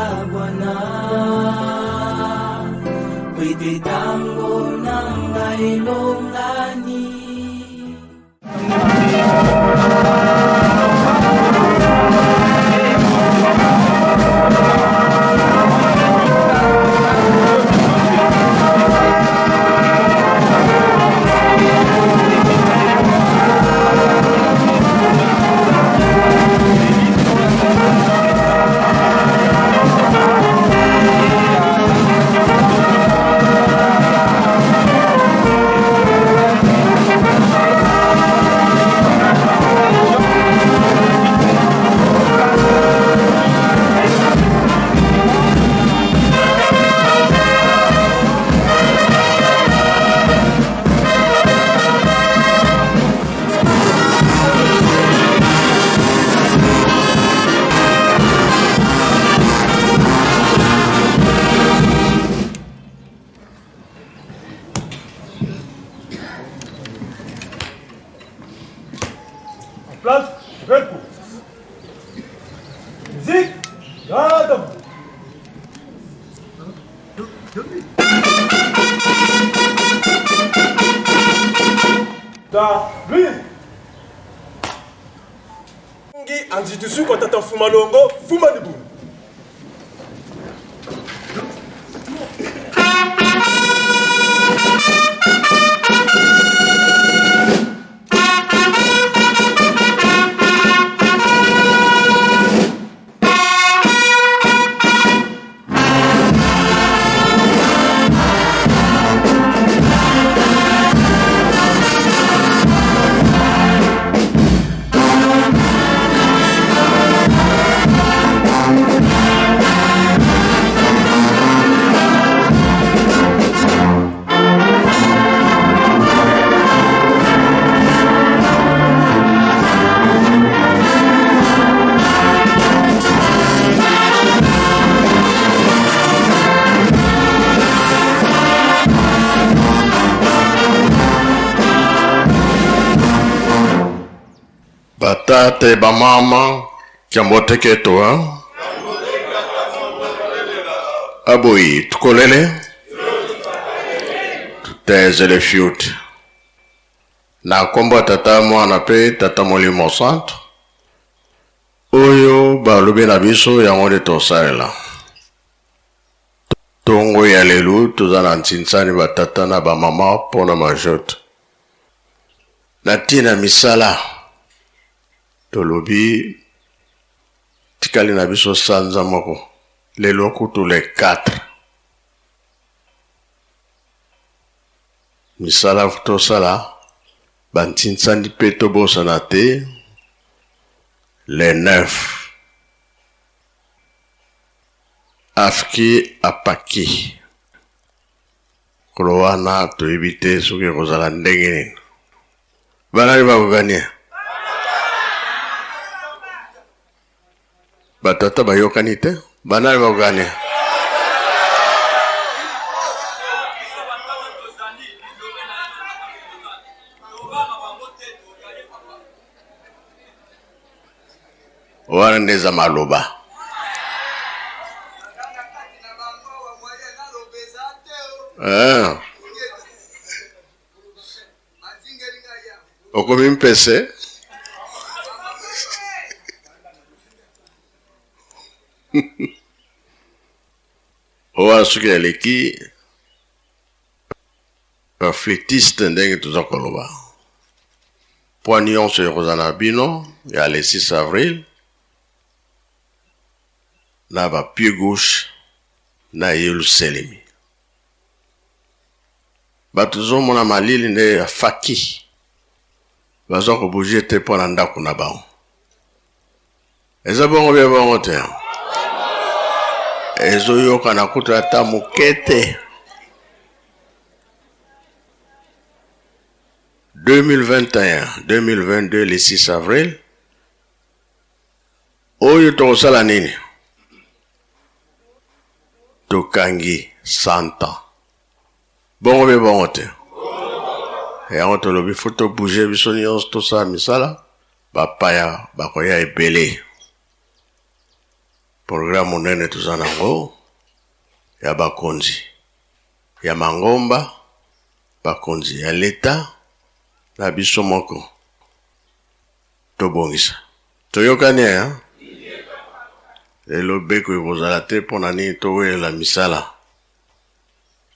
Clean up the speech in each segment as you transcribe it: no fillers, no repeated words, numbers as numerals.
kokabwana po ete tango na ngai elongani. Place, Velko. Musique, Adam. Ta lui. Ngi anzitusu kwa tata Fumalongo, Fumalibu. Batate bamama kyamboteketoa aboyi tukolele tutezele fiute na nkombo ya tata mwana mpe tata molimo santo oyo balobi na biso yango nde tosalela ntongo ya lelo toza na ntinsani batata na bamama mpo na majote na ntina misala tolobi tikali na biso sanza moko lelo kutu le 4 misala tosala bantinsani mpe tobosana te le 9 afki apaki Mokolo wana toyebi te soki ekozala ndenge nini. Banani bakokani? Batata bayokani te. Banani bakokani? Wana nde eza maloba. Ah. Okomi mpese? Wana soki eleki ba flûtiste ndenge toza koloba mpo nyonso ekozala na bino ya le 6 avril na ba pied gauche na Yelusalemi. Bato tozomona malili nde ya faki baza kobouge te mpo na ndako na bango. Eza bongo bia bongo te, ezoyokana kutu ata moke te. 2021 2022 le 6 avril oyo tokosala nini? Tokangi 100 ans. Bongo be bongo te. Yango tolobi faut to bouger biso nyonso tosala misala bapaya bakoya ebele. Programme monene toza nango ya bakonzi ya mangomba, bakonzi ya leta na biso moko tobongisa. Toyokani eh? Lelo beko ekozala te mpo na nini towelela misala.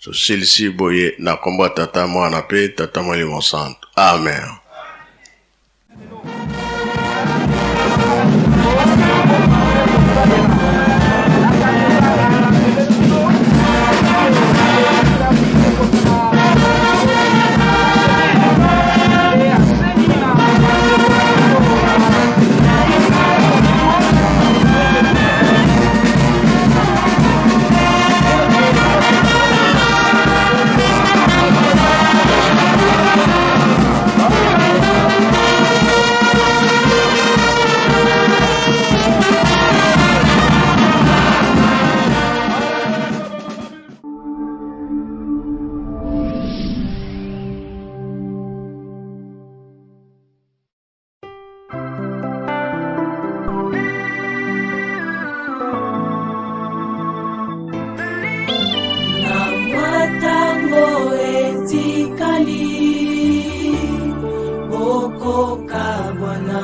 Tosilisi boye na kombo ya Tata, Mwana mpe Tata Molimo Santu. Amen. Na mwa ntango etikali bokokabwana.